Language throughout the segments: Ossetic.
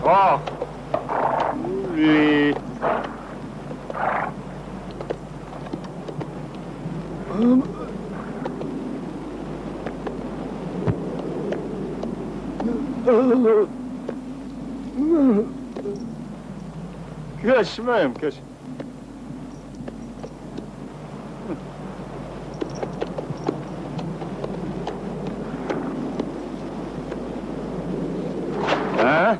Ох! Ули! Кӕс мӕм, кӕс. А?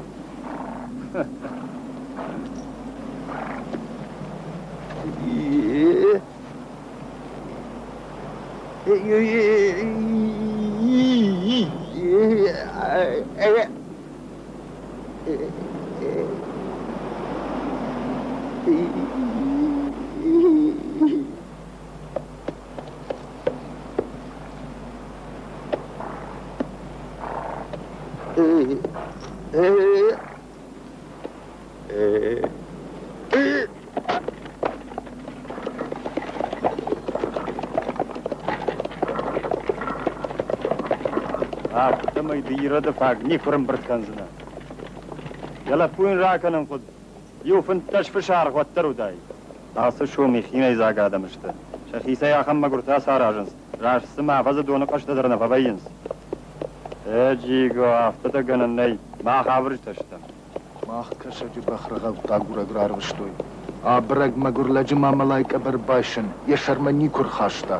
Афтӕмӕй ды ирӕды фаг никуы рымбырд кӕндзынӕ. Йӕ лӕппу йын ракӕнын хъуыд. Иу 15 фысы аргъ уӕддӕр уыдаид. Ацы сомих хинӕйдзаг адӕм сты. Сӕхицӕй ахӕм мӕгуыртӕ саразынц, раст цыма афӕдзы доны хъӕстӕ дӕр нӕ фӕвӕййынц. Э, Джиго, афтӕ дӕ гӕнӕн нӕй, мах абырджытӕ стӕм. Мах кӕсӕджы бӕхрӕгъӕуттӕ агурӕг рарвыстой. Абырӕг мӕгуыр лӕджы мамӕлайы къӕбӕр байсын йӕ сӕрмӕ никуы рхаста.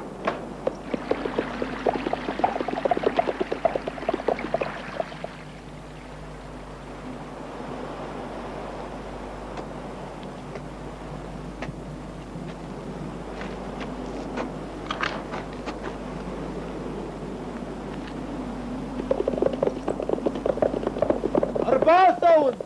Ӕрбацӕуынц!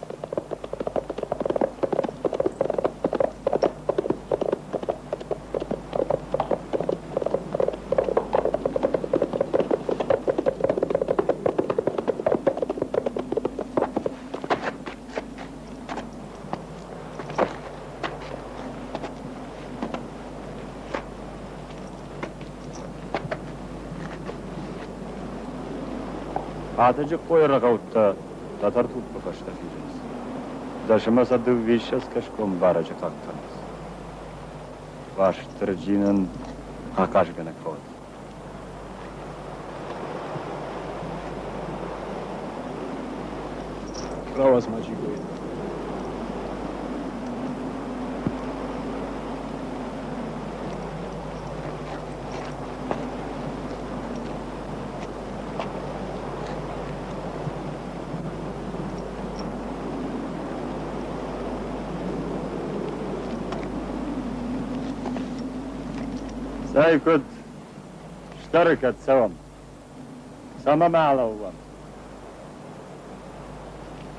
Фатӕджыхъойы рӕгъӕуттӕ Тӕтӕртуппы фӕстӕ хизынц. Дӕсмӕ сӕ дыууиссӕдз кӕсгон барӕджы хъахъхъӕнынц. Уастырджи нын ахъазгӕнӕг фӕуӕд. Рауадз ма джигойы. Цӕй куыд, стӕры кӕд цӕуӕм? Цӕмӕ ма лӕууӕм?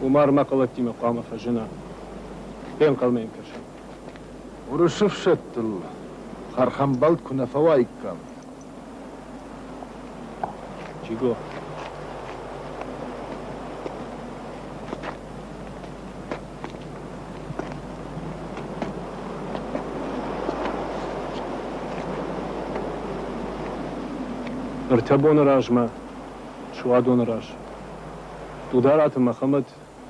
Умар мӕ хъалӕттимӕ хъуамӕ фӕзына. Фенхъӕлмӕ йӕм кӕсӕм. Уырысы фсӕдтыл хӕрхӕмбӕлд куы нӕ фӕуаиккам. Чиго. Ӕртӕ боны размӕ суадоны раз Дудараты Мӕхӕмӕт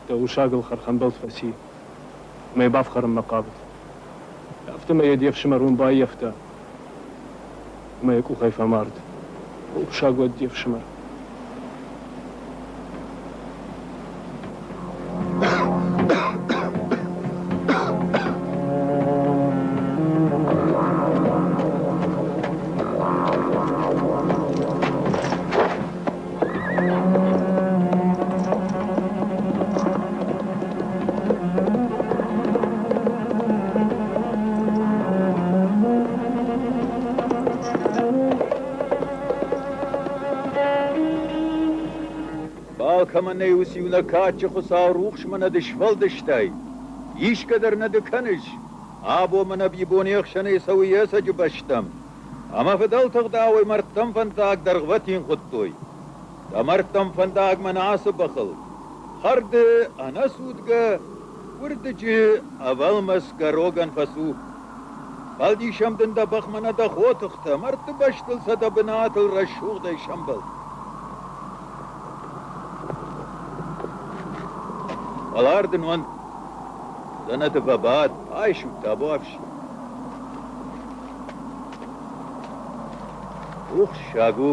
дӕ усагыл хӕрхӕмбӕлд фӕци ӕмӕ йӕ бафхӕрынмӕ хъавыд. Афтӕмӕй йӕ де фсымӕр уым баййӕфта ӕмӕ йӕ къухӕй фӕмард. Рухсаг уӕд де фсымӕр. Алкӕмӕн нӕй уыциу нӕ кадджы Хуыцау рухсмӕ нӕ ды сфӕлдыстай, исгӕ дӕр нӕ ды кӕныс, абон мӕ нӕ бибоны ӕхсӕнӕй цӕуы йе цӕджы бӕстӕм. Ӕмӕ фыдӕлты ӕгъдауӕй мӕрдтӕм фӕндаг дӕргъвӕтин хуыдтой. Дӕ мӕрдтӕм фӕндагмӕ нӕ ацы бӕхыл, хӕрды ӕнӕцудгӕ, уырдыджы ӕвӕлмӕцгӕ рогӕн фӕцу. Фӕлдисӕм дын дӕ бӕхмӕ нӕ дӕ хотыхтӕ, мӕрдты бӕстыл сӕ дӕ бынатыл рӕсугъдӕй сӕмбӕлд. Хӕлар дын уӕнт. Дзӕнӕты фӕбад, айсут табуафси. Рухссаг у.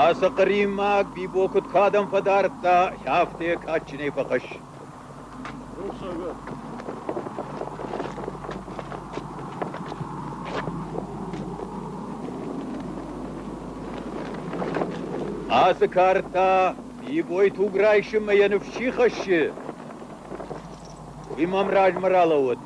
Ацы хъримаг Бибо куыд кӕдӕм фӕдардта, афтӕ йӕ кадджынӕй фӕхӕсс. Ацы кард та Бибойы туг райсынмӕ йӕ ныфс чи хӕссы, уый мӕм размӕ ралӕууӕд.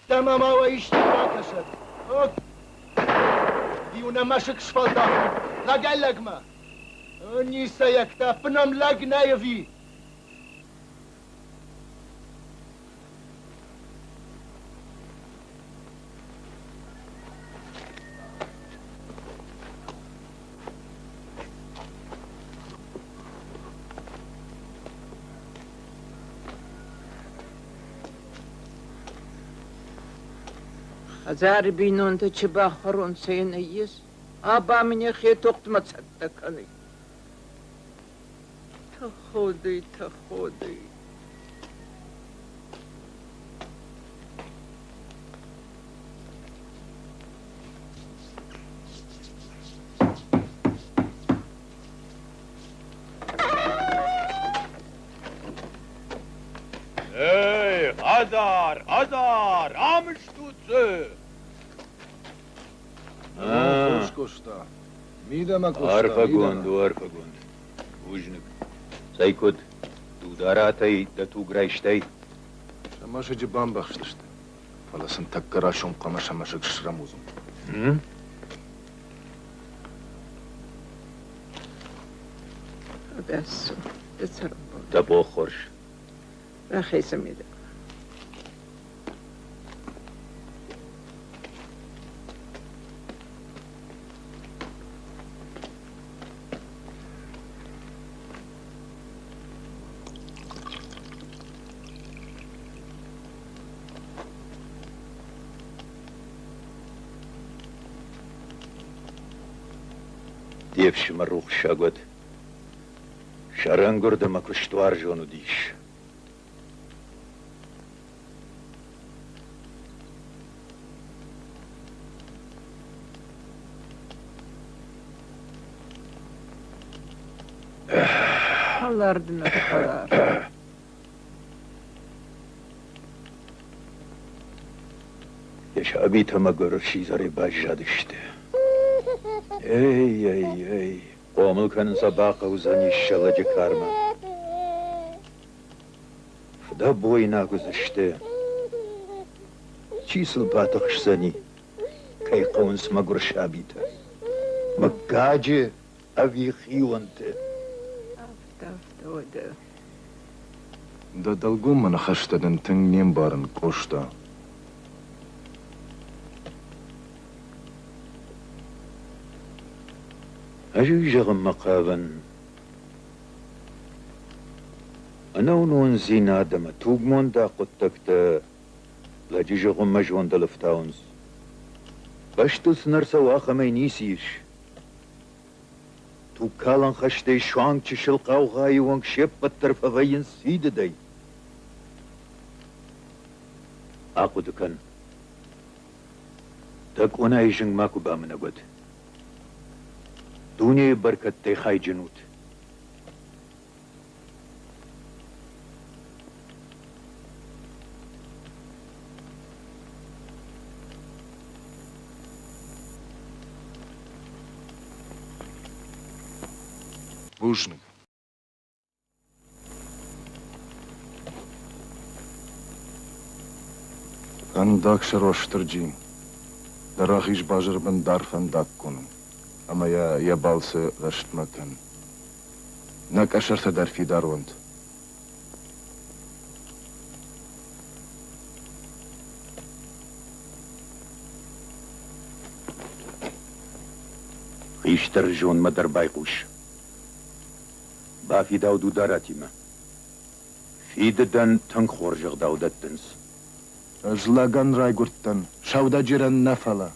Дӕмӕ ма уӕ исты бакӕсӕд. Иу нӕ мӕсыг сфӕлдахын лӕгӕй-лӕгмӕ. Ницӕйӕгтӕ, ӕппынӕм лӕг нӕй ӕви? Хӕдзары бийнонтӕ чи бахуӕронцӕ, е нӕййес. Аба мин ӕхе тохтмӕ цӕттӕ кӕнуй. Тӕходуй, тӕходуй. Эй, Азар, Азар, ам стут дзы! Хорз Къоста. Мидӕмӕ, Къоста, Арфӕгонд у, арфӕгонд. Бузныг. Цӕй куыд, Дударатӕй дӕ туг райстай? Сӕ мӕсыджы бамбӕхстысты. Фӕлӕ сын тӕккӕ райсом хъуамӕ сӕ мӕсыг срӕмудзон. Ӕгас цу, дӕ цӕрӕнбон. Дӕ бон хорз. Рахӕцӕ медӕгмӕ. Де фсымӕр рухссаг уӕд. Сӕрӕнгуырд ӕмӕ куыстуарзон уыдис. Хӕлар дын ӕд хӕлар. Йӕ сабитӕ мӕгуыр сидзӕрӕй баззадысты. Эй-эй-эй, хъомыл кӕнын сӕ бахъӕудзӕнис сӕ лӕджы кармӕ. Фыдӕбойнаг уыдзысты. Чи сыл батыхсдзӕни, кӕй хъӕуынц мӕгуыр сабитӕ? Мыггаджы ӕви хионты? Афтӕ, афтӕ уӕдӕ. Дӕ дӕлгоммӕ ныхӕстӕ дын тынг не мбарын, Къоста. Ӕз уый зӕгъынмӕ хъавын, Ӕнӕуынондзинад ӕмӕ тугмондаг хъуыддӕгтӕ лӕджы зыгъуыммӕ зондыл ӕфтауынц. Бӕстыл сын ӕрцӕуы, ахӕмӕй ницы ис. Тугкалӕн хӕстӕй суанг чысыл хъаугъайы онг се ппӕт дӕр фӕвӕййынц фидыдӕй. Ахъуыды кӕн, дӕ къонайы зынг макуы бамынӕг уӕд. Дунейы бӕркӕдтӕй хайджын ут. Бузныг. Фӕндагсар Уастырджи, дӕ рахиз базыры бын дӕр фӕндаггон у, ӕмӕ йӕ йӕ балцы рӕстмӕ кӕн. Нӕ къӕсӕртӕ дӕр фидар уӕнт. Хистӕр зонмӕ дӕр байхъус. Бафидау Дударатимӕ. Фидыдӕн тынг хорз ӕгъдау дӕттынц. Ӕз лӕгӕн райгуырдтӕн, сӕудӕджерӕн нӕ фӕлӕ.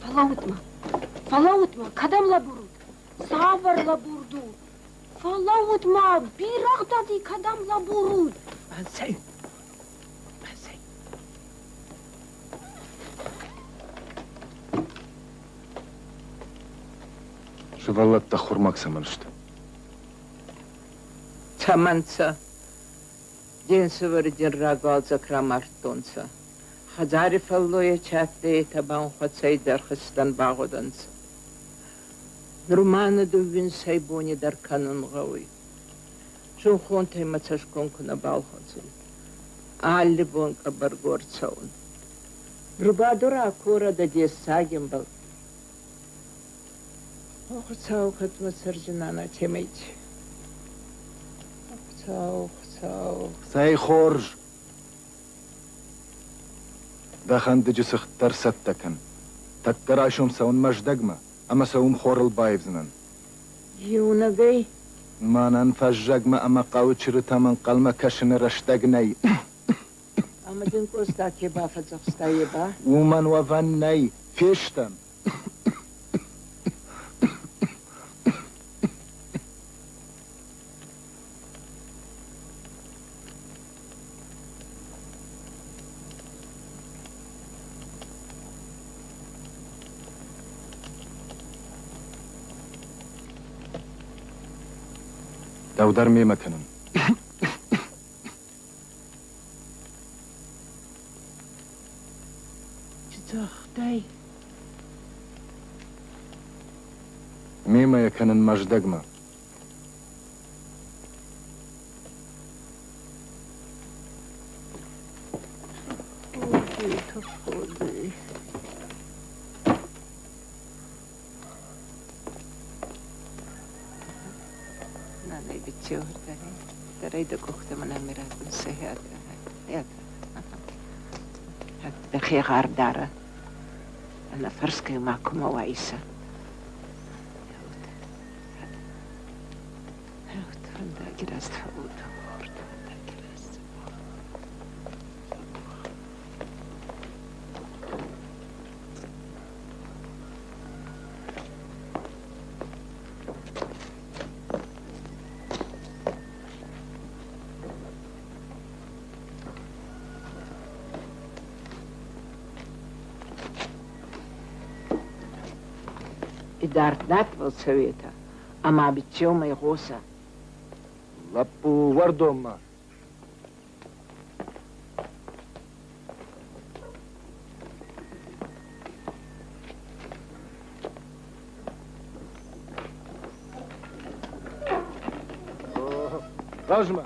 Фӕлӕуут-ма, фӕлӕуут-ма, кӕдӕм лӕбурут? Цавӕр лӕбурд у? Фӕлӕуут-ма, бирӕгътӕ кӕдӕм лӕбурут? Ӕнцай, ӕнцай. Сывӕллӕттӕ ххормаг цӕмӕн сты? Цӕмӕн сӕ? Де нсувӕри дин рагуалдзӕг рамардтонцӕ. Хӕдзари фӕллойӕ чи адтӕй, етӕ ба ӕнхуӕцӕйдӕр хистӕн багъудӕнцӕ. Нур ма нӕ дууинсӕй бони дӕр кӕнун гъӕуй. Зӕнхонтӕй мӕ цӕсгон ку нӕбал хуӕцуй. Алли бон къӕбӕргор цӕун. Рубадура корӕ дӕ дессаги ӕмбӕлтти. О, Хуцау, кӕдмӕ цӕрдзинан атемӕйти? Хуцау, Хуцау. Цӕй хорз! Дӕ хӕндыджы цыхт дӕр цӕттӕ кӕн. Тӕккӕ райсом цӕуын Мӕздӕгмӕ ӕмӕ сӕ уым хорыл баивдзынӕн. Иунӕгӕй? Мӕнӕн фӕззӕгмӕ ӕмӕ хъӕуы чырытӕм ӕнхъӕлмӕ кӕсыны рӕстӕг нӕй. Ӕмӕ дын Къоста ке бафӕдзӕхста, е ба? Уымӕн уӕвӕн нӕй. Фестӕм. Дӕу дӕр мемӕ кӕнын. Цагътай. Мемӕ йӕ кӕнын Мӕздӕгмӕ. Нанай биччеуырдарӕй, дӕрӕй дӕ къухтӕ мӕнӕ ме рӕтын сӕхиатӕ. Дӕхи гъар дарӕ, ӕнӕфӕрсгӕй макуы уайсӕ. Фӕндаги раст фӕууд, фӕндаги раст. Идард надбӕл цӕуетӕ ӕма биццеумӕ игъосӕ. Лӕппу уӕрдонмӕ! Размӕ!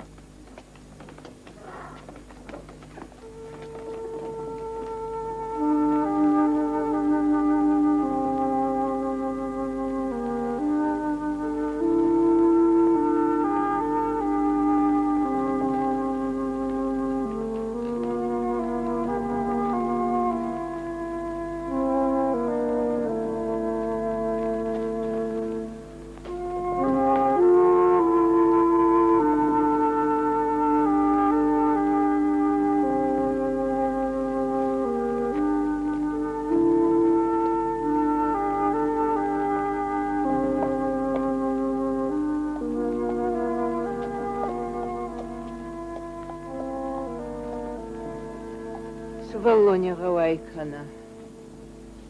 Сувӕллони гъӕуай кӕнӕ,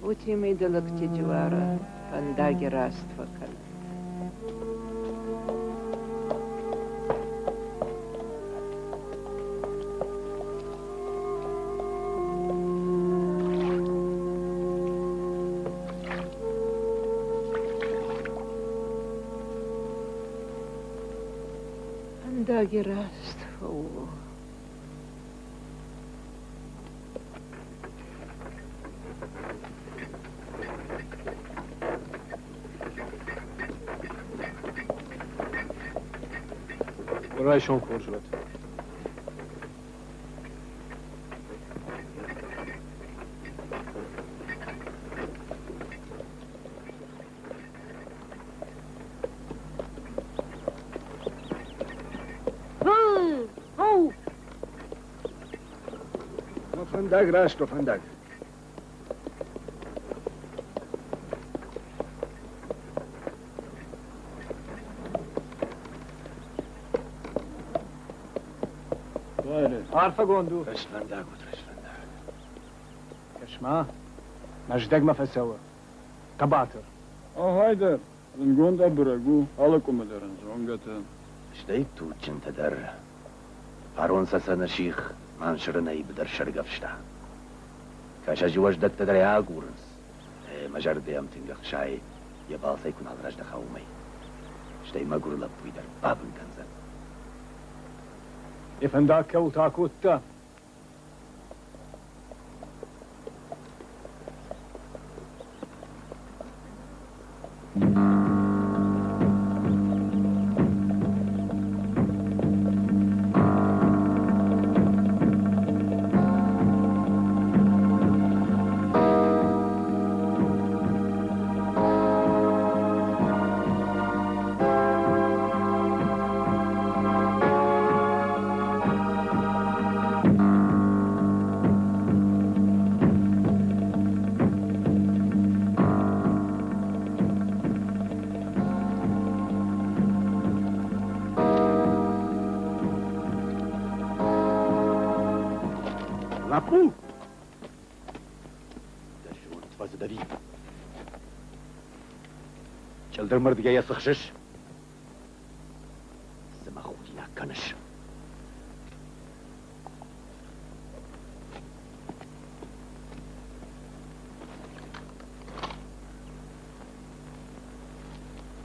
уотемӕй дӕ лӕгти дзиуарӕ фӕндаги раст фӕккӕнӕ. Фӕндаги раст фӕууо. Райсом хорз уӕд. Фӕндаг раст у, фӕндаг. Арфӕгонд у. Рӕствӕндаг уыд, рӕствӕндаг. Кӕс-ма, Мӕздӕгмӕ фӕцӕуы. Хъӕбатыр. Агъайдӕр, зынгонд абырӕг у, алы къуымы дӕр ын зонгӕтӕ. Стӕй туджджынтӕ дӕр. Фарон цӕцӕны сих Мансыры наиб дӕр сӕргӕвста. Кӕсӕджы уӕздӕттӕ дӕр ӕй агурынц. Мӕ зӕрдӕ йӕм тынг ӕхсайы, йӕ балцӕй куы нал раздӕха, уымӕй. Стӕй мӕгуыр лӕппуйы дӕр бабын кӕндзӕн. Йӕ фӕндаг кӕуылты акодта, Лӕппу! Дӕ зонд фӕцыд ӕви? Чъылдырмырдыгӕй йӕ цыхсыс? Цы мӕ худинаг кӕныс?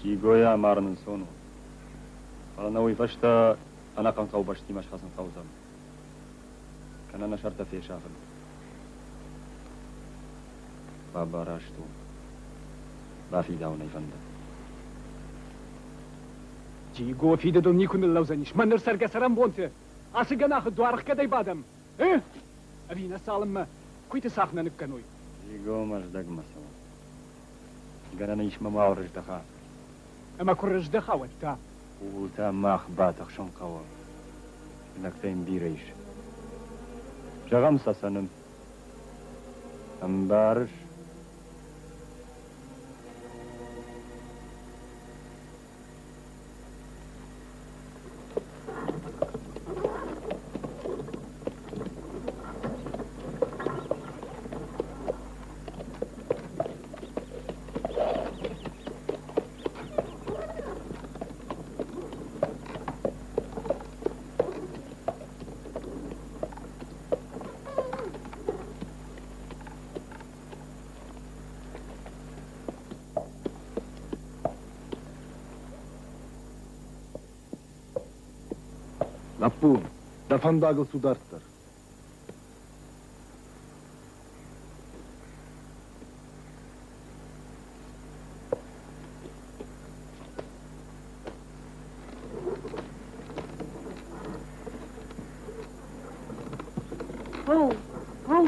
Гигойы амарын ӕнцон у, фӕлӕ нӕ уый фӕстӕ ӕнӕхъӕн хъӕубӕстимӕ схӕцын хъӕудзӕн, кӕнӕ нӕ сӕртӕ фесафын. Баба раст у. Бафидауын ӕй фӕнды. Гиго фидыдыл никуы ныллӕудзӕнис. Мӕн ныр цӕргӕ-цӕрӕнбонты ацы гӕнахы дуарыхгӕдӕй бадӕм. Э? Ӕви нӕ цалынмӕ куыйты цагъд нӕ ныккӕной? Гиго Мӕздӕгмӕ цӕуы. Гӕнӕн ис мӕ мал рыздӕха. Ӕмӕ куы рыздӕха, уӕд та? Ууыл та мах батыхсын хъӕуы. Знӕгтӕ йын бирӕ ис. Зӕгъӕм, Цӕцӕны. Ӕмбарыс? Лӕппу, дӕ фӕндагыл цу дарддӕр. Оу, оу!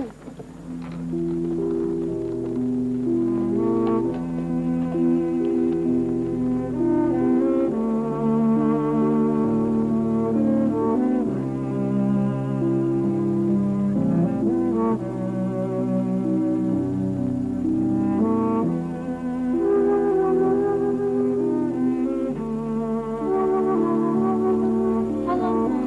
Фӕлӕуу-ма!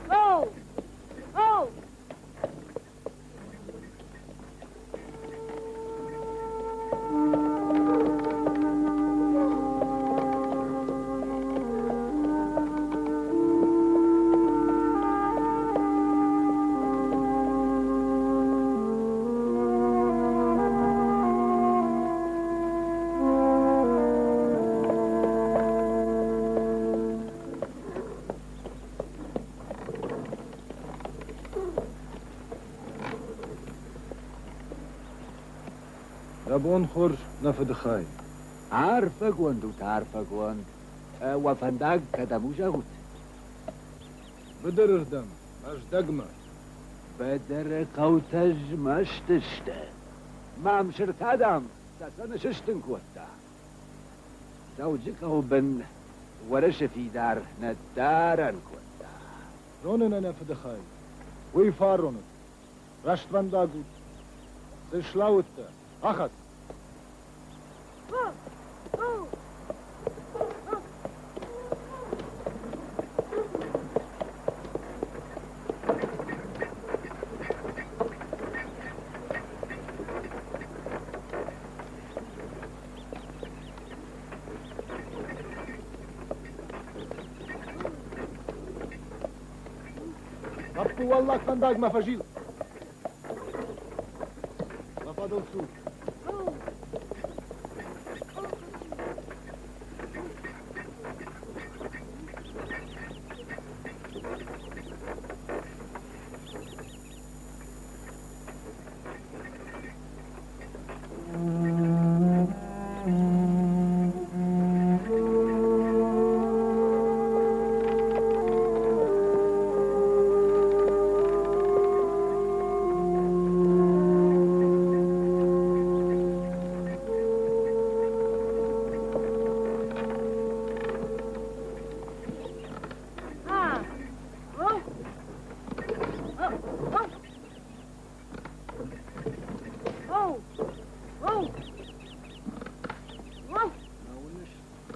Оу! Оу! Дӕ бон хорз, нӕ фыдыхай. Арфӕгонд ут, арфӕгонд. Уӕ фӕндаг кӕдӕм у, зӕгъут? Быдырырдӕм, Мӕздӕгмӕ. Быдыры хъӕутӕ змӕст сты. Мамсыртӕ, дам, Цӕцӕны сыстын кодта. Дзӕуджыхъӕуы бын Уӕрӕсе фидар ныддарӕн кодта. Зонын ӕнӕ фыдыхай, уый фарон уыд. Рӕствӕндаг ут. Цы слӕууыдтӕ? Ахӕц! Лӕппу, уӕллаг фӕндагмӕ фӕзил. Мӕ фӕдыл цу.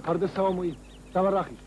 Хӕрды цӕуӕм уый, цавӕр рахиз?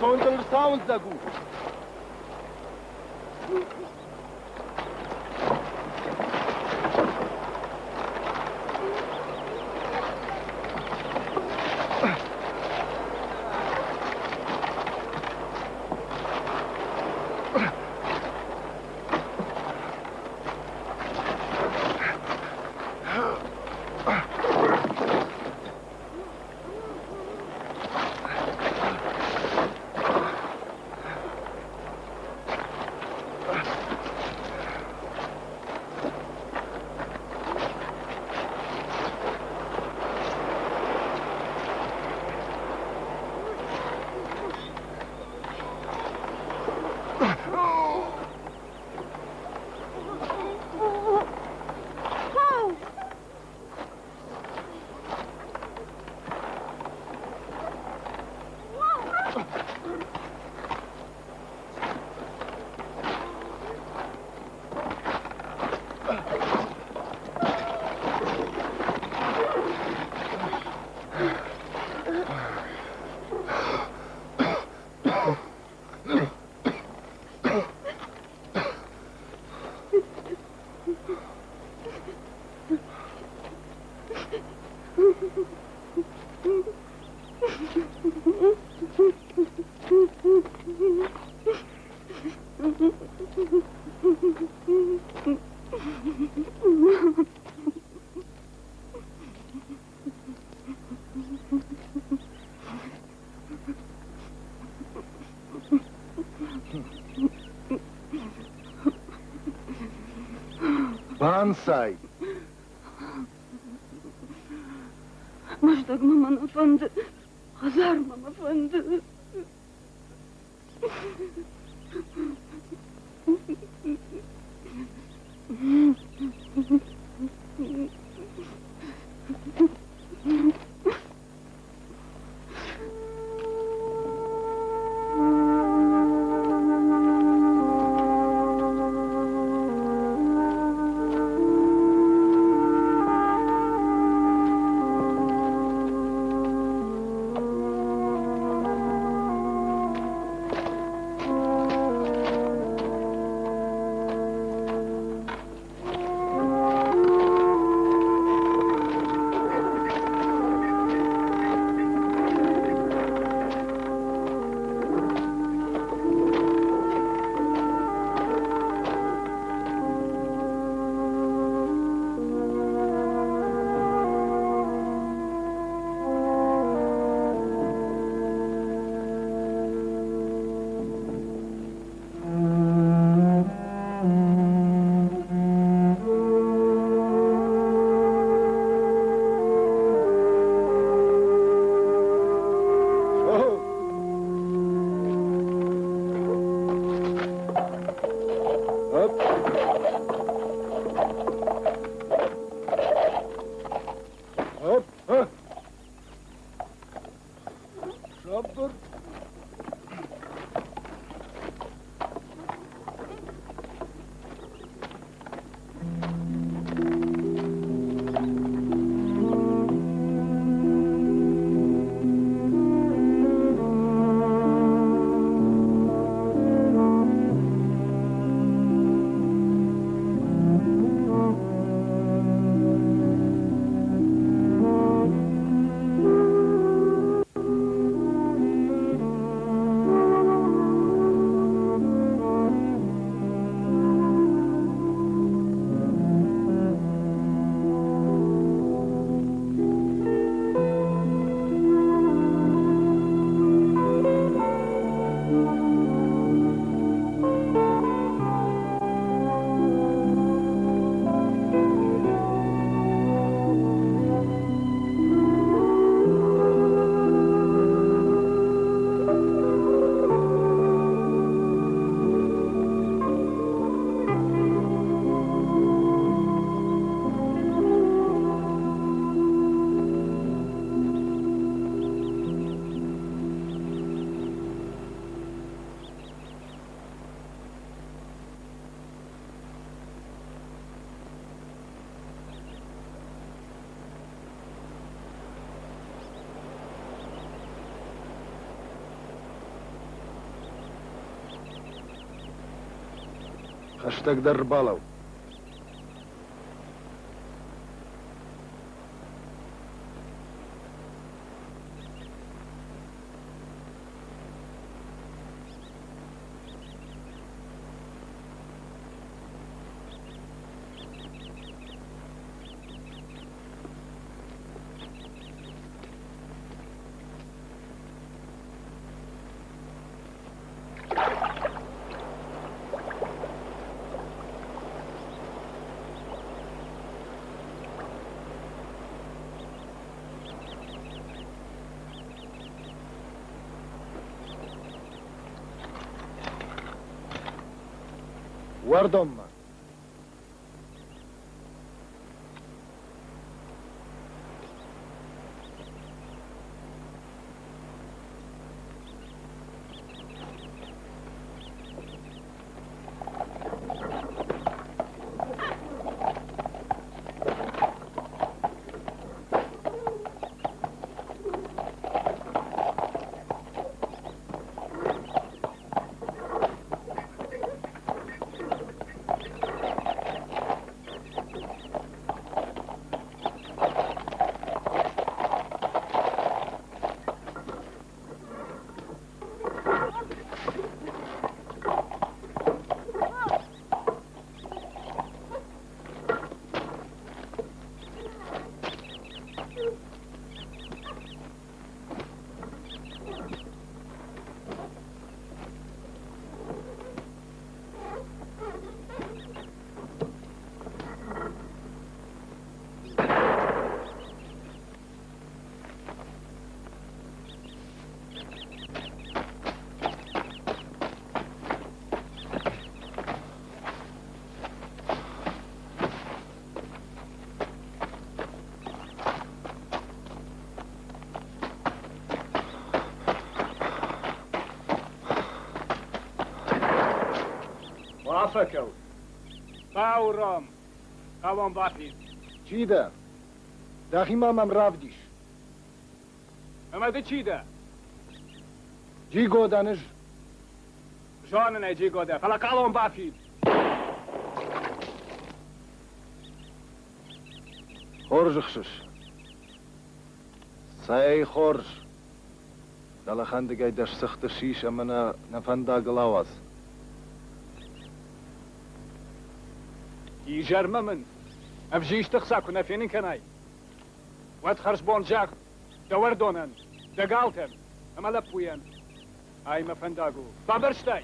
Ӕфсондыл ӕрцауындзӕг у. Банцай! Мӕздӕгмӕ мӕ нӕ фӕнды, хӕдзармӕ мӕ фӕнды. Сабыр. Хӕстӕгдӕр ӕрбалӕуу. Уӕрдонмӕ. фӕкӕу. Бауром! Хъалон бафид. Чи дӕ? Дӕхи ма мӕм равдис. Ӕмӕ ды чи дӕ? Джиго дӕн ӕз. Зонын ӕй, Джиго дӕ, фӕлӕ хъалон бафид. Хорз ӕхсыс. Цӕй хорз! Дӕлӕхӕндыгӕй дӕ сцыхты сис ӕмӕ нӕ нӕ фӕндагыл ауадз. Изӕрмӕ мын ӕвзист ӕхца куы нӕ фенын кӕнай, уӕд хӕрзбон зӕгъ дӕ уӕрдонӕн, дӕ галтӕн ӕмӕ лӕппуйӕн. Ай мӕ фӕндаг у. Бамбӕрстай?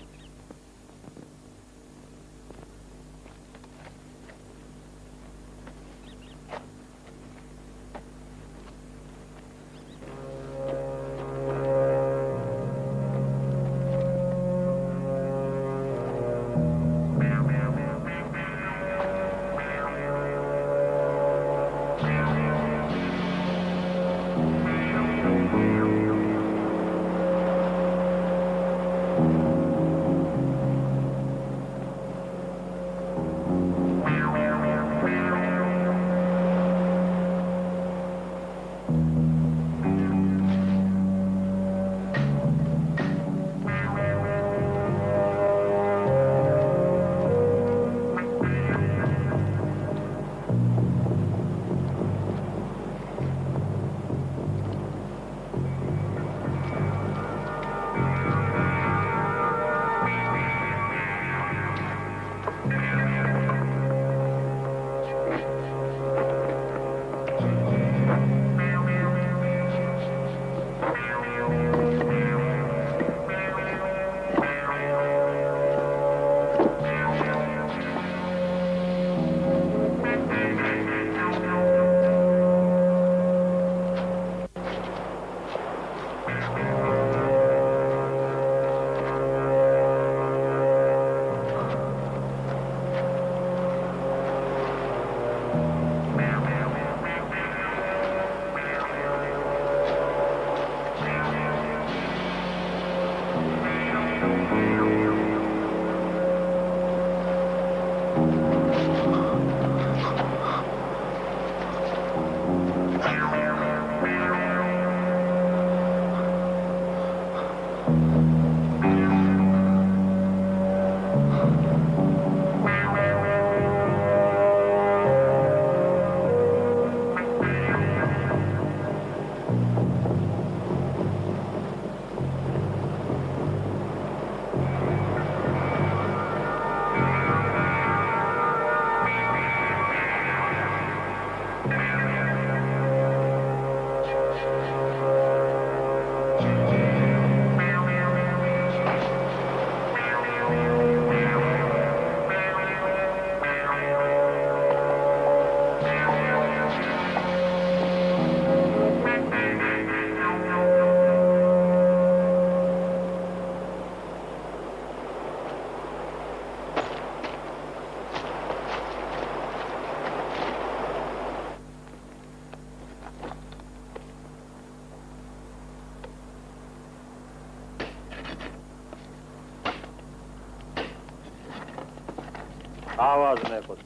Ауадзын ӕй хъуыд.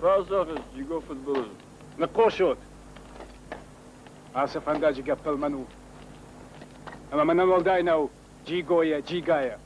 Раст зӕгъыс, Джиго фыдбылыз. Ныхъхъус ут! Ацы фӕндаджы гӕппӕл мӕн у. Ӕмӕ мӕнӕн уӕлдай нӕу Джигойӕ, Джигайӕ.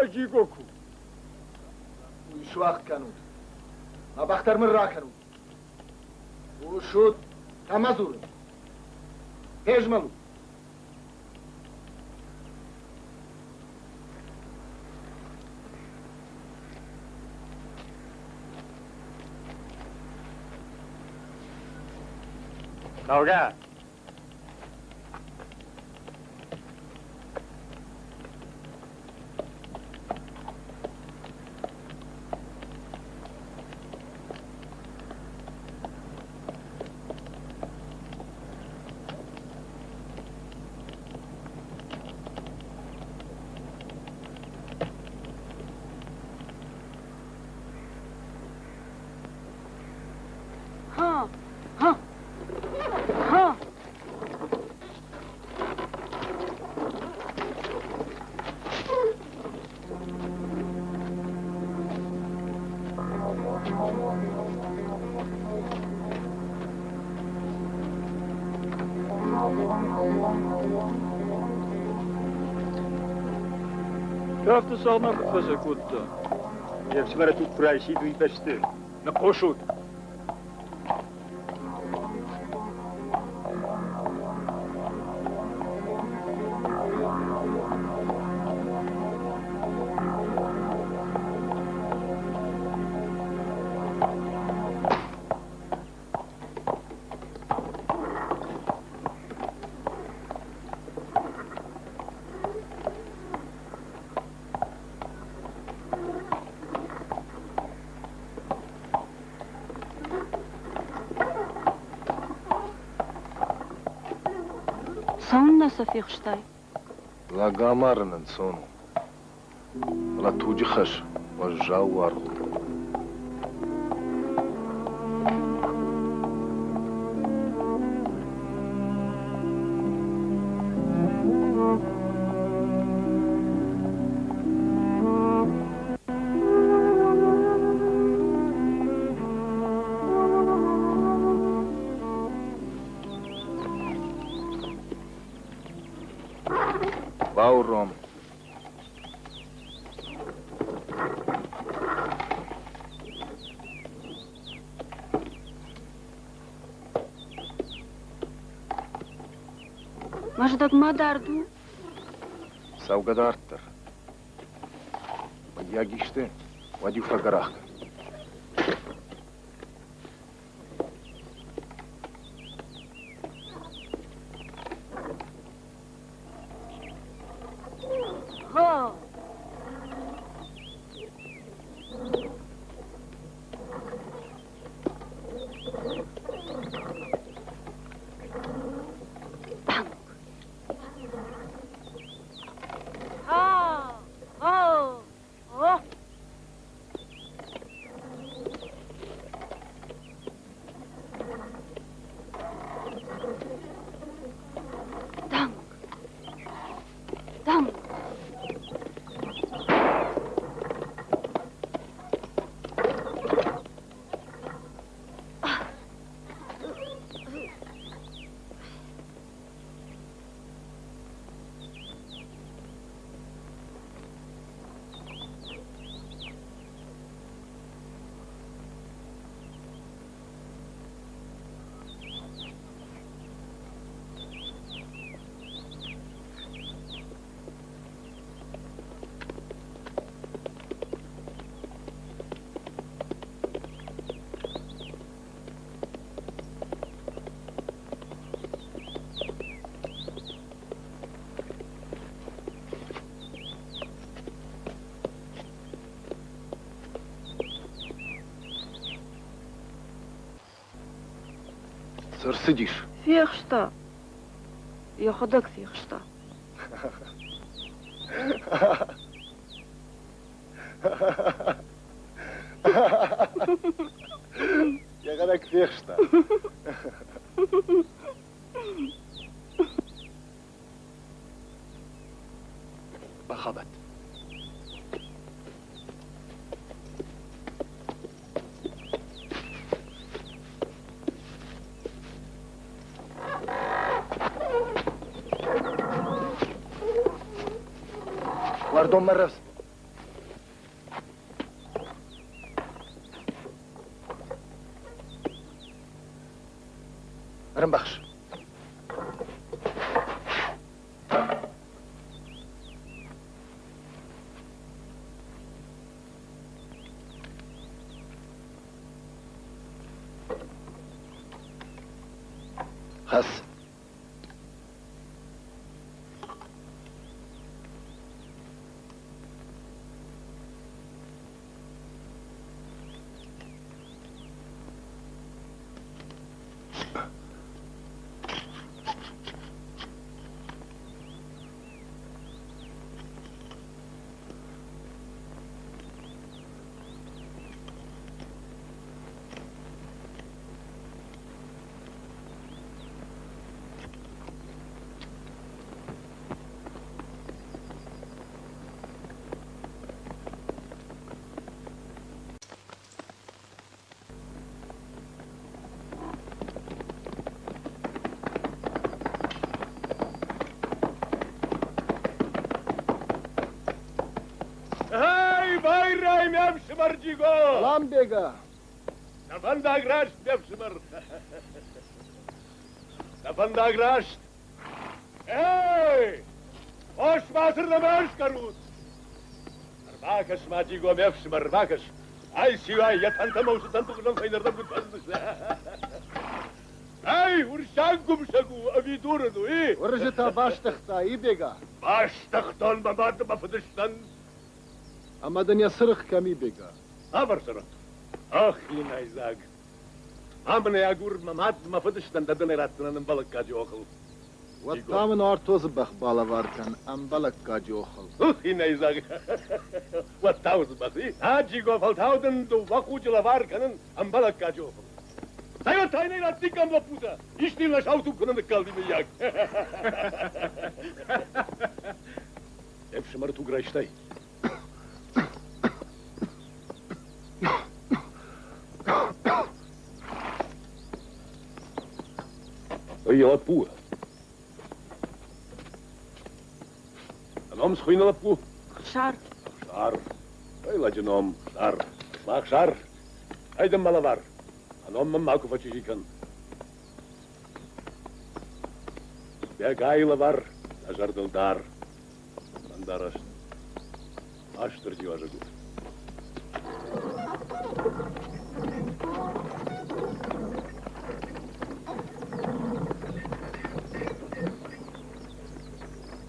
Аджи Гоку! Уый суӕгъд кӕнут. Мӕ бӕх дӕр мын ракӕнут. Хъусут, кӕмӕ дзурын? Фезмӕлут! Цӕугӕ! Ха! Ха! Ха! Кӕфты сӕрмӕ куыд фӕсӕкодта? Йе фсымӕры туг куы райсид, уый бӕсты. Ныхъхъусут! Цӕуыннӕ сӕ фехстай? Лӕг амарын ӕнцон у, фӕлӕ туджы хӕс уӕззау уаргъ у. Бауром. Мӕздӕгмӕ дард у? Цӕугӕ дарддӕр. Мыййаг исты, уӕд-иу фӕгӕрах кӕн. Гъа! Танк! Ха! Ха! О! Танк! Танк! Цы рцыдис? Фехста. Йӕхӕдӕг фехста. Йӕхӕдӕг фехста. Бахабат. Уӕрдонмӕ рӕвдз. Хӕц! Эй, байрай, ме фсымӕр Джиго! Салам, Бега! Дӕ фӕндаг раст, ме фсымӕр! Дӕ фӕндаг раст! Эй! Хос ма цырдӕм ӕскӕрут! Ӕрбакӕс-ма, Джиго, ме фсымӕр, ӕрбакӕс! Ай сиуӕй йӕ тӕнтӕ мӕусы тӕнты хуызӕн фӕйнӕрдӕм куыд фӕзындысты! Ай, уырыссаг гуымсӕг у ӕви дурын у, и? Уырызы та бастыгъта, и, Бега? Бастыгътон мӕ мад ӕмӕ фыдыстӕн. Ӕмӕ дын йӕ цырыхъ кӕм и, Бега? Цавӕр цырыхъ? Ах, хинӕйдзаг! Ам ын ӕй агур, мӕ мад, мӕ фыдыстӕн дӕ дын ӕй ратдзынӕн ӕмбӕлӕггаджы охыл. Уӕд та мын Артозы бӕх балӕвар кӕн ӕмбӕлӕггаджы охыл. Хинӕйдзаг! Уӕд та уыцы бӕх, и? А, Джиго, фӕлтау дын дыууӕ хъуджы лӕвар кӕнын ӕмбӕлӕггаджы охыл. Цӕй, уӕд та йын ӕй раттиккам лӕппутӕ, исты йын сау туг куы нӕ ныккалди, мыййаг. Де фсымӕры туг райстай? Ой, лӕппу! Ном схуыйны лӕппу? Хсар. Хсар. Ой, лӕджы ном, Хсар. Махсар, ай дын мӕ лӕвар. А ном мын макуы фӕчъизи кӕн. Бегайы лӕвар дӕ зӕрдыл дар. Фӕндараст. Астырджи уазӕг у.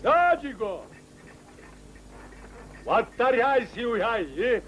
Даджиго! Уӕддӕр ӕй сиуӕй, и?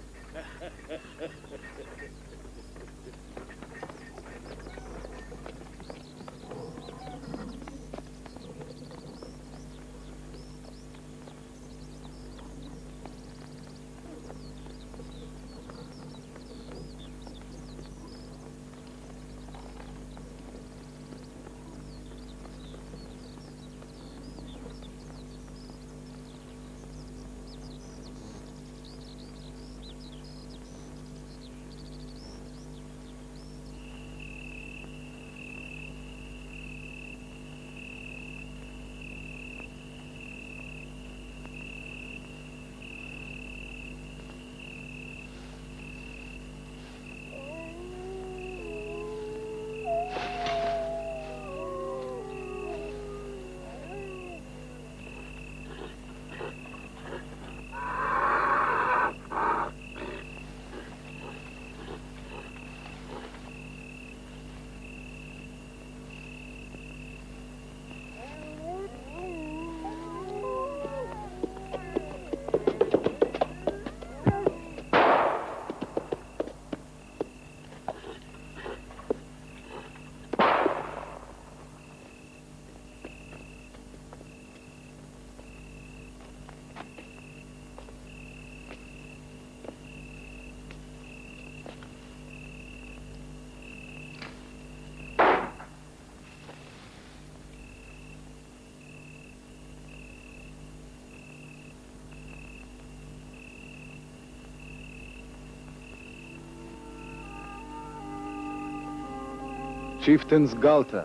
Сифтындз галтӕ.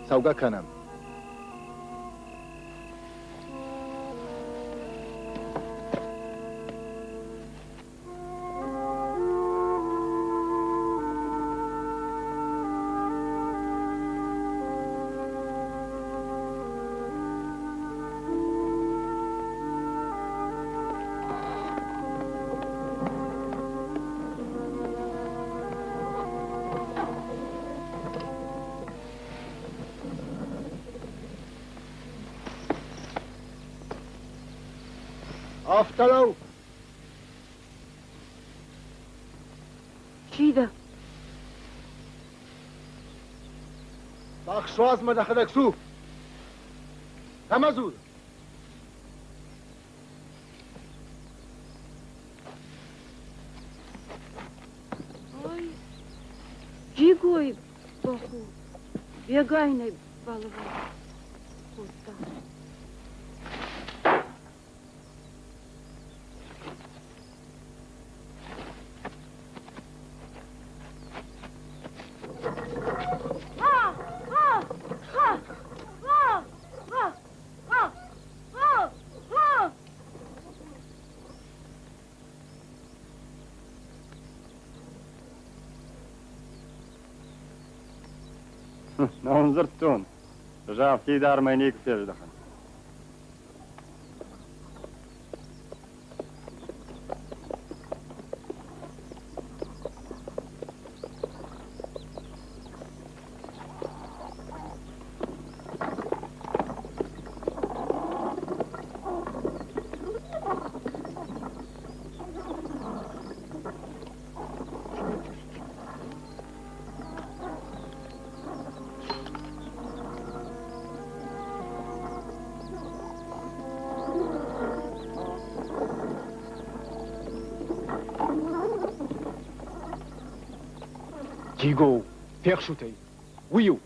Цӕугӕ кӕнӕм. Афтӕ нӕу? Чи дӕ? Бӕх суадз мӕ дӕхӕдӕг цу! Кӕмӕ дзур? Ой, Джигой бӕх у, бегайнӕй балӕвар кодта. Нӕ уын дзырдтон, ӕз афтид армӕй никуы фездӕхын. Гиго, фехсут ӕй! Уый у!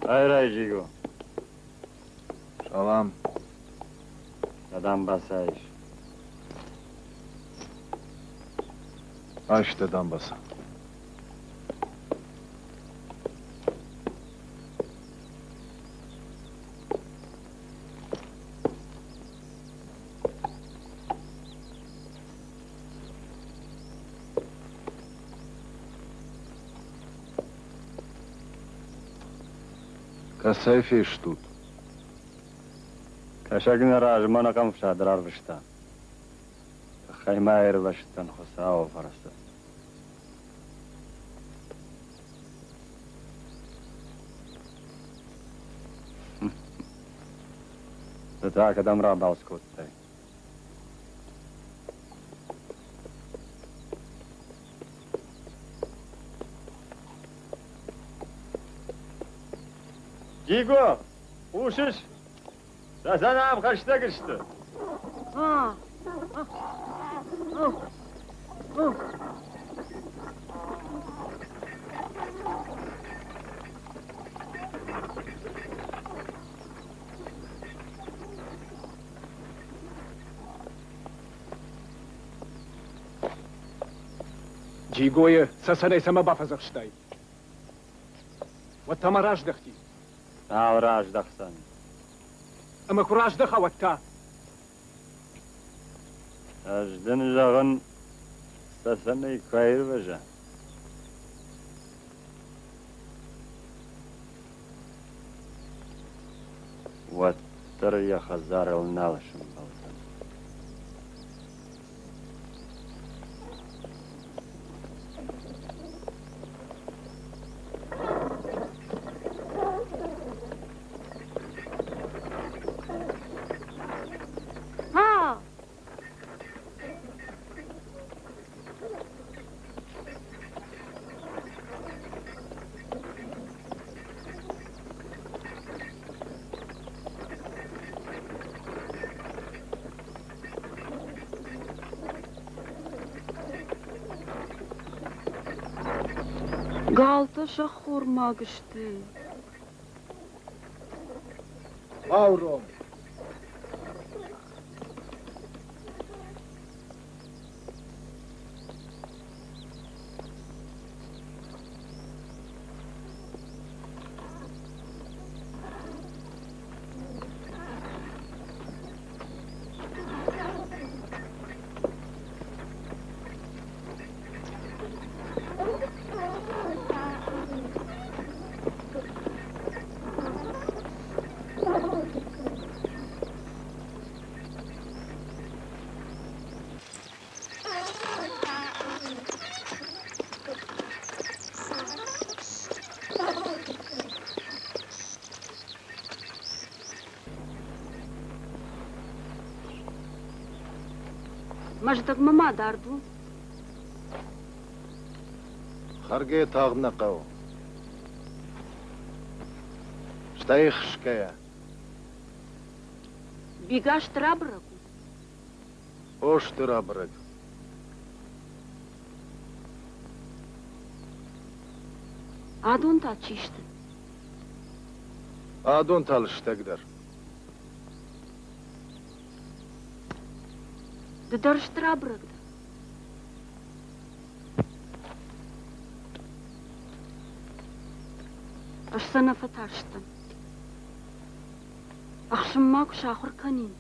Айрай, Джиго. Салам. Дӕ дамбаца ис. Айс дӕ дамбаца. Кӕцӕй фестут? Кӕсӕг нӕ размӕ нӕ къӕмфсад рарвыста. Тыххӕй ма аирвӕзтӕн Хуыцауы фӕрцы. Ды та кӕдӕм рабалц кодтай? Гиго, хъусыс? Цӕцӕн ам хӕстӕг сты. Джигойы цӕцӕнӕй цӕмӕ бафӕдзӕхстай? Уӕд та ма раздӕхти. Нал раздӕхдзӕн. Ӕмӕ куы раздӕха, уӕд та? Ӕз дын зӕгъын, цӕцӕнӕй куы аирвӕза. Уӕддӕр йӕ хӕдзарыл нал сӕмбӕлдзӕн. Галтӕ сӕххормаг сты. Бауром! Мӕздӕгмӕ ма дард у? Хӕргӕ тагъд нӕ хъӕуы. Стӕй хсгӕйӕ. Бига стыр абырӕг у? О, стыр абырӕг. Адон та чи сты? Адон та лыстӕгдӕр. Ды дӕр стыр абырӕг дӕ? Ӕз сӕ нӕ фӕтарстӕн. Ӕхсынмӕ куы сахуыр кӕнин.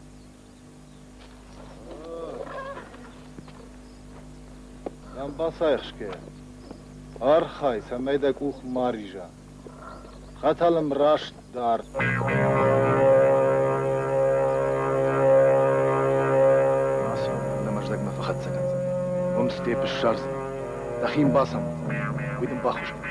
Дамбаца ӕхсгӕйӕ. Архай, цӕмӕй дӕ къух ма риза. Хӕтӕл ӕм раст дар. Ацу, дӕ мӕздӕгмӕ фӕхӕццӕ кӕндзӕн. Уым степ ссардзынӕ. Дӕхи йын бацамондзӕн. Уый дын баххуыс кӕндзӕн.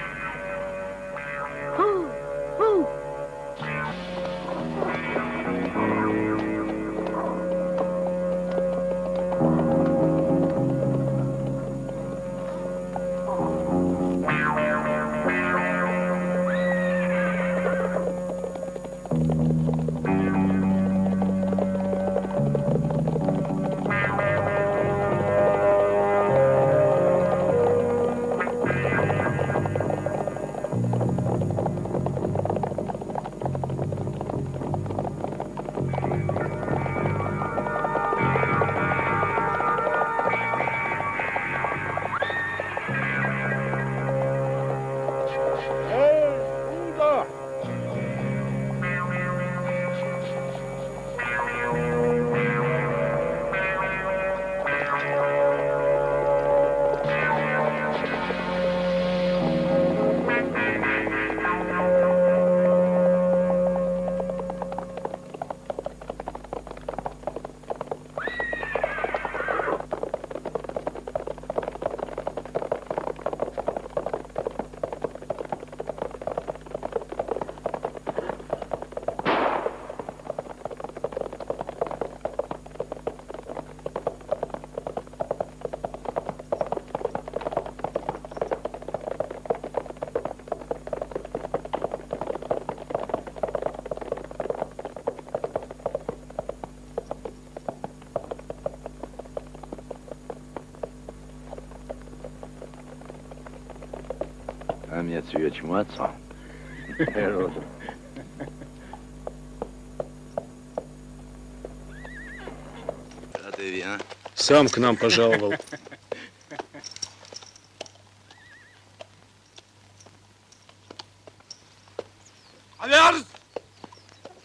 Сам к нам пожаловал.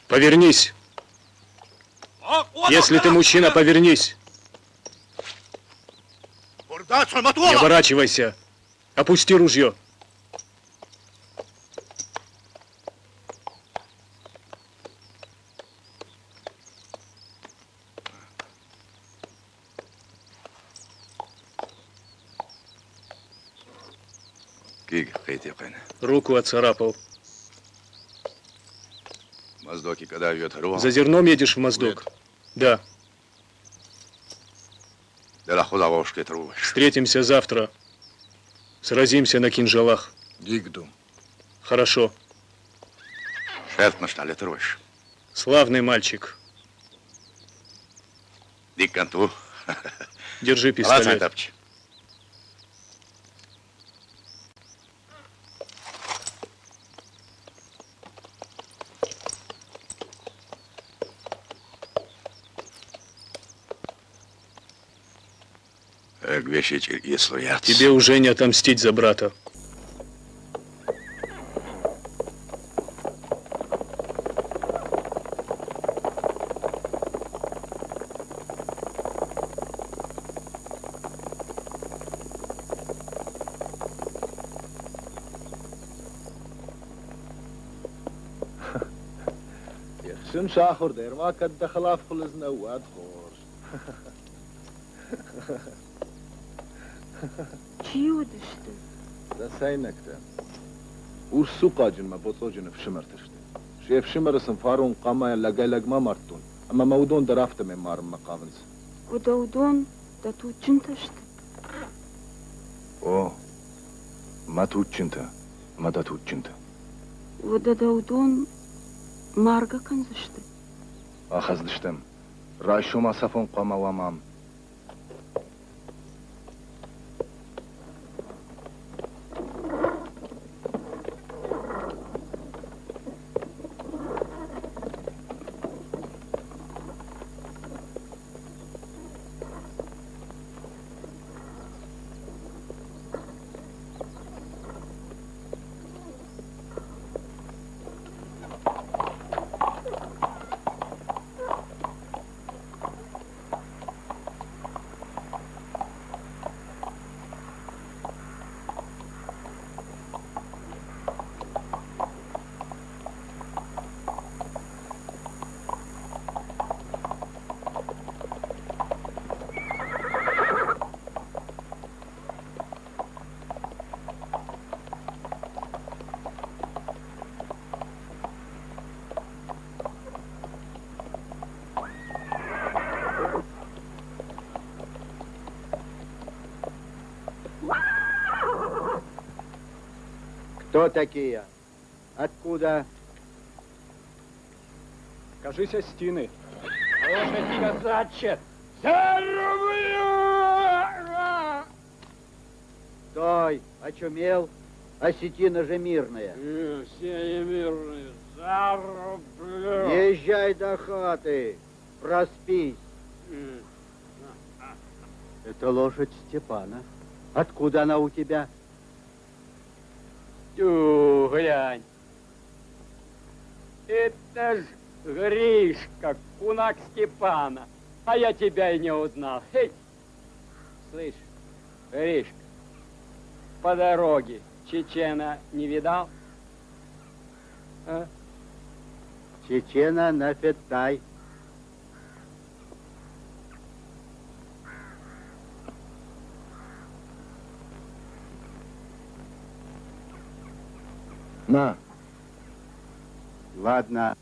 Повернись. Если ты мужчина, повернись. Не оборачивайся. Опусти ружье. Руку оцарапал. За зерном едешь в Моздок? Да. Встретимся завтра. Сразимся на кинжалах. Хорошо. Славный мальчик. Держи пистолет. Тебе уже не отомстить за брата. Ехсын сахуыр дӕр ма кӕд дӕ хӕлаф хуылыдз нӕу, уӕд хорз. Чи уыдысты? Цӕцӕйнӕгтӕ. Урс цухъаджын мӕ боцъоджын ӕфсымӕртӕ сты. Се фсымӕры сын фарон хъамайӕ лӕгӕй-лӕгмӕ мардтон, ӕмӕ мӕ уыдон дӕр афтӕмӕй марынмӕ хъавынц. Уӕдӕ уыдон Дӕ туджджынтӕ сты? О, мӕ туджджынтӕ, мӕ дӕ туджджынтӕ. Уӕдӕ дӕ уыдон маргӕ кӕндзысты? Ахӕцдзыстӕм. Райсом ацафон хъуамӕ уӕм ам. Кто такие? Откуда? Кажись, остины. Лошадь казачья! Зарублю! Стой! Очумел? Осетина же мирная. Все мирные. Зарублю! Езжай до хаты, проспись. Это лошадь Степана. Откуда она у тебя? Тю, глянь. Это ж Гришка, кунак Степана. А я тебя и не узнал. Эй, слышь, Гришка, по дороге Чечена не видал? А? Чечена на Феттай. На. Ладно.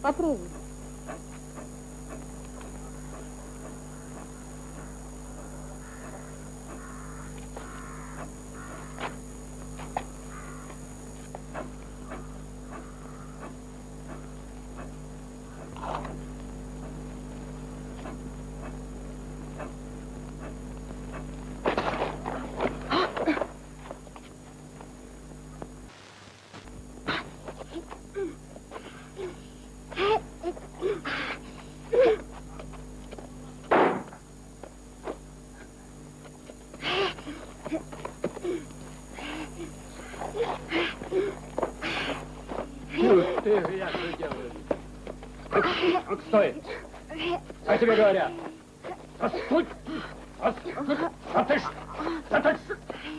Попробуй. Ты, я что делаю? Стой! А тебе говорят! Стой! А ты, а ты,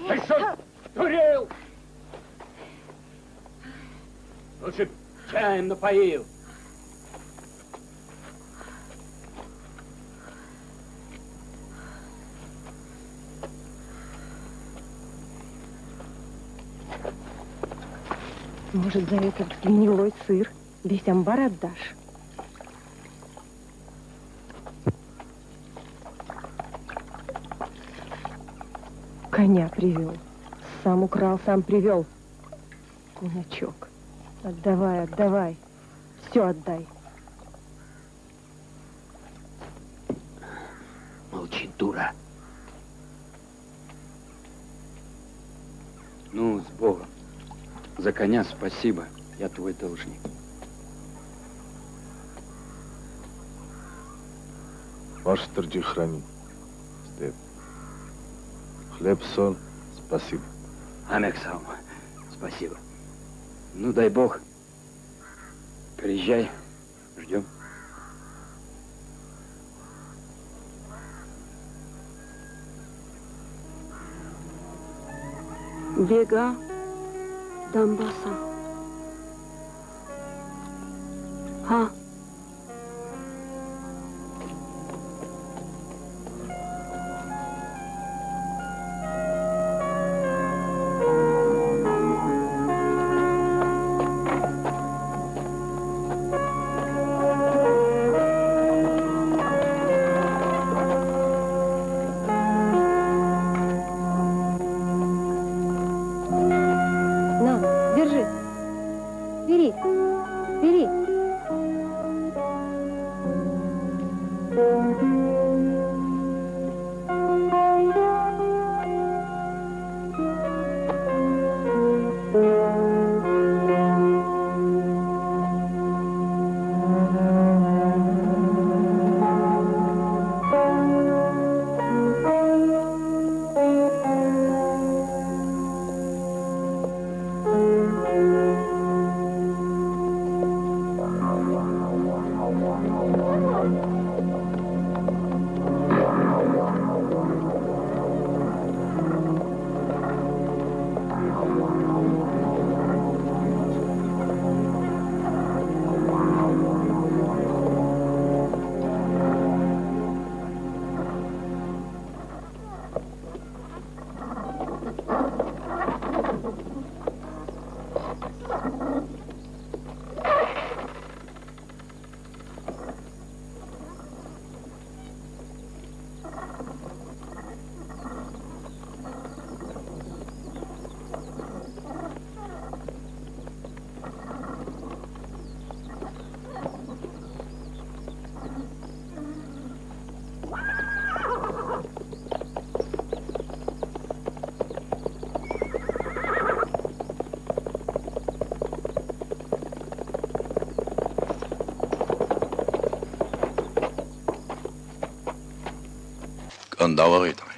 ты что, дурел? Лучше чаем напоил. Может, за этот гнилой сыр весь амбар отдашь? Коня привел. Сам украл, сам привел. Куначок. Отдавай, отдавай. Все отдай. Молчи, дура. Ну, с Богом. За коня спасибо, я твой должник. Уастырджи храни, Степ. Хлеб, соль, спасибо. Амек сам, спасибо. Ну, дай бог. Приезжай, ждем. Бега, дамбаца. Ха. На, держи. Бери, бери.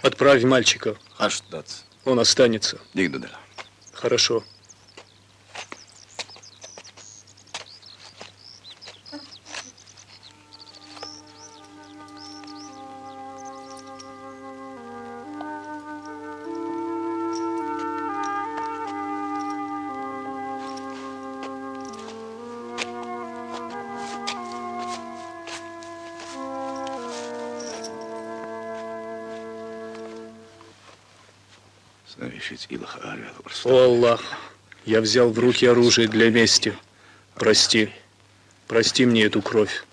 Отправь мальчика. Он останется. Хорошо. О, Аллах, я взял в руки оружие для мести. Прости. Прости мне эту кровь.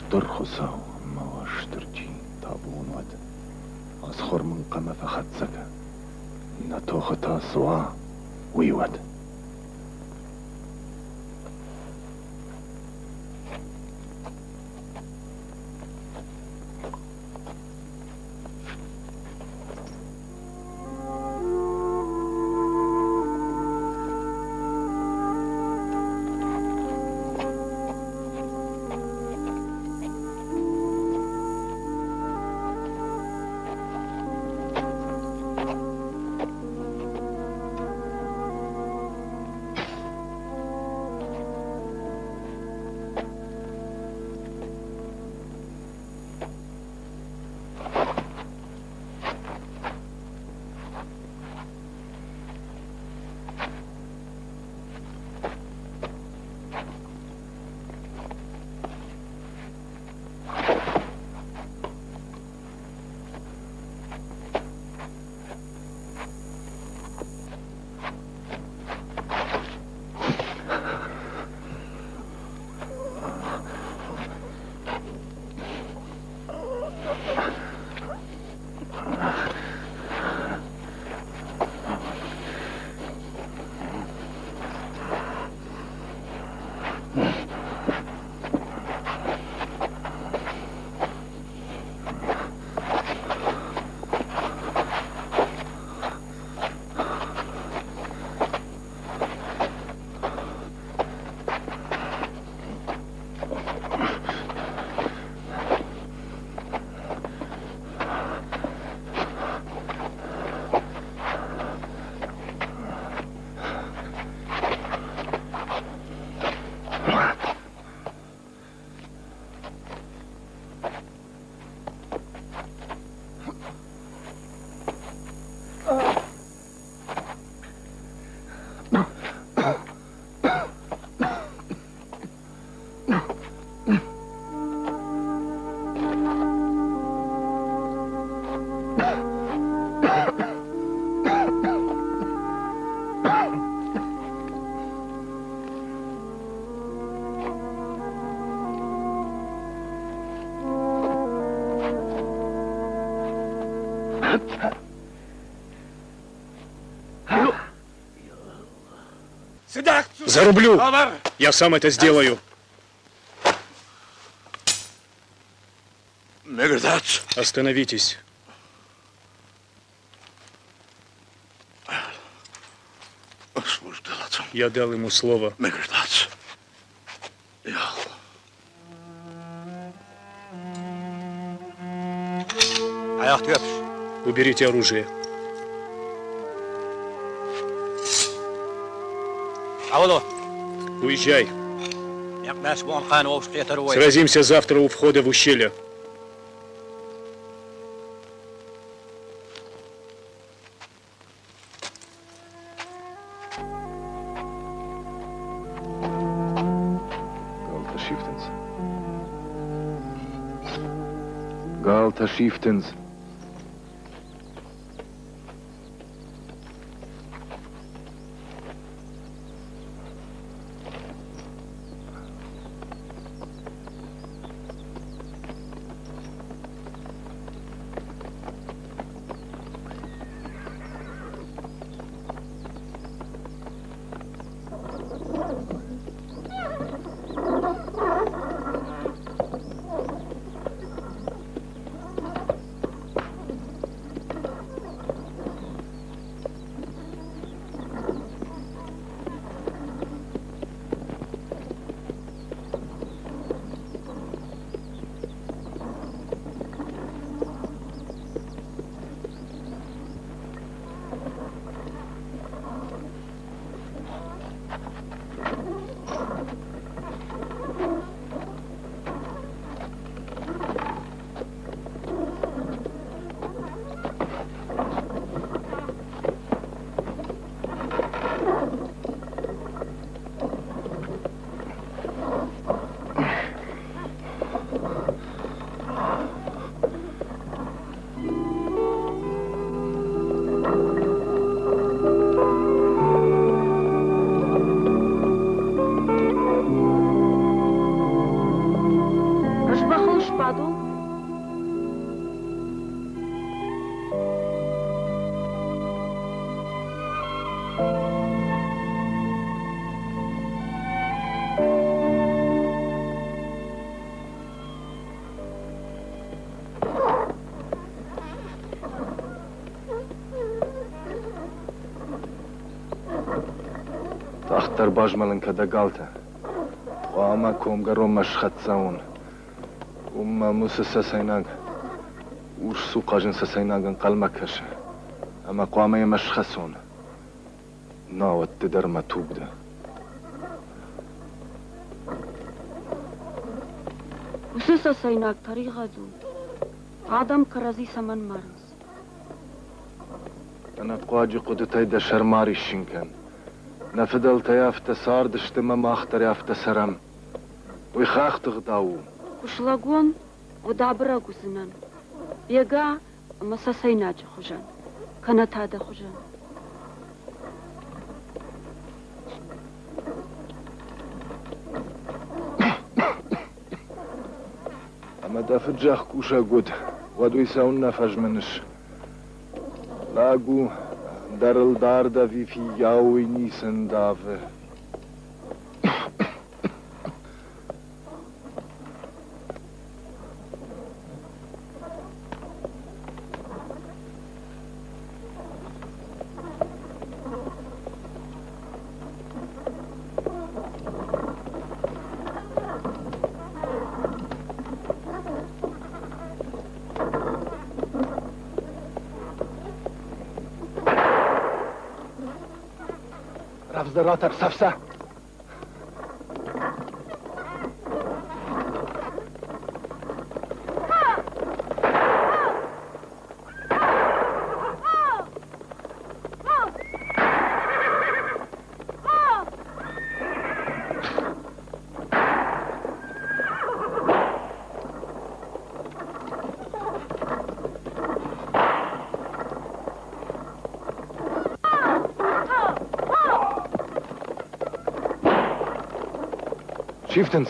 Стыр Хуыцау ӕмӕ Уастырджи, табу уын уӕд! Ацы хор мын хъӕмӕ фӕхӕццӕ кӕн, нӕ тохы та цы уа, уый уӕд! Зарублю! Я сам это сделаю. Остановитесь. Я дал ему слово. Уберите оружие. Уезжай. Сразимся завтра у входа в ущелье. Галтӕ сифтындз. Галтӕ сифтындз. Ӕз бӕхыл сбадон? Тагъддӕр базмӕлын кӕ дӕ галтӕ. Хъуамӕ комгӕронмӕ схӕццӕ уон. Уым мӕм уыцы цӕцӕйнаг, урс цухъхъаджын цӕцӕйнаг ӕнхъӕлмӕ кӕсы, ӕмӕ хъуамӕ йемӕ схӕцон. Науӕд ды дӕр мӕ туг дӕ. Уыцы цӕцӕйнаг тӕригъӕд у. Адӕм кӕрӕдзи цӕмӕн марынц? Ӕнӕхъуаджы хъуыдытӕй дӕ сӕр ма риссын кӕн. Нӕ фыдӕлтӕй афтӕ цардысты ӕмӕ мах дӕр афтӕ цӕрӕм. Уый хӕхты гъдау у. Куы слӕг уон, уӕд абырӕг уыдзынӕн. Бега ӕмӕ цӕцӕйнаджы хуызӕн, кӕнӕ та дӕ хуызӕн. Ӕмӕ дӕ фыд зӕхкусӕг уыд, уӕд уый цӕуыннӕ фӕзмыныс? Лӕг у, ӕндӕр ыл дард ӕви фиййау, уый ницы ндавы. Рӕвдздӕр ратӕр, цӕф сӕ! Chieftains!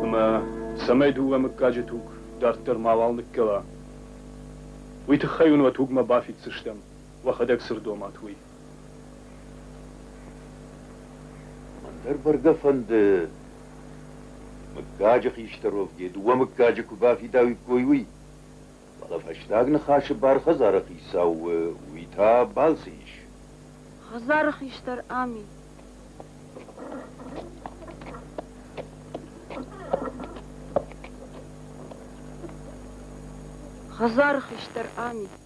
Ӕмӕ цӕмӕй дыууӕ мыггаджы туг дарддӕр мауал ныккӕла, уый тыххӕй уын уӕ тугмӕ бафиддзыстӕм, уӕхӕдӕг цы рдомат, уый. Мӕн дӕр бӕргӕ фӕнды, мыггаджы хистӕр уӕвгӕ дыууӕ мыггаджы куы бафидауиккой, уый. Фӕлӕ фӕстаг ныхасы бар хӕдзары хицау у, уый та балцы ис. Хӕдзары хистӕр ам и. Хӕдзары хистӕр ам и.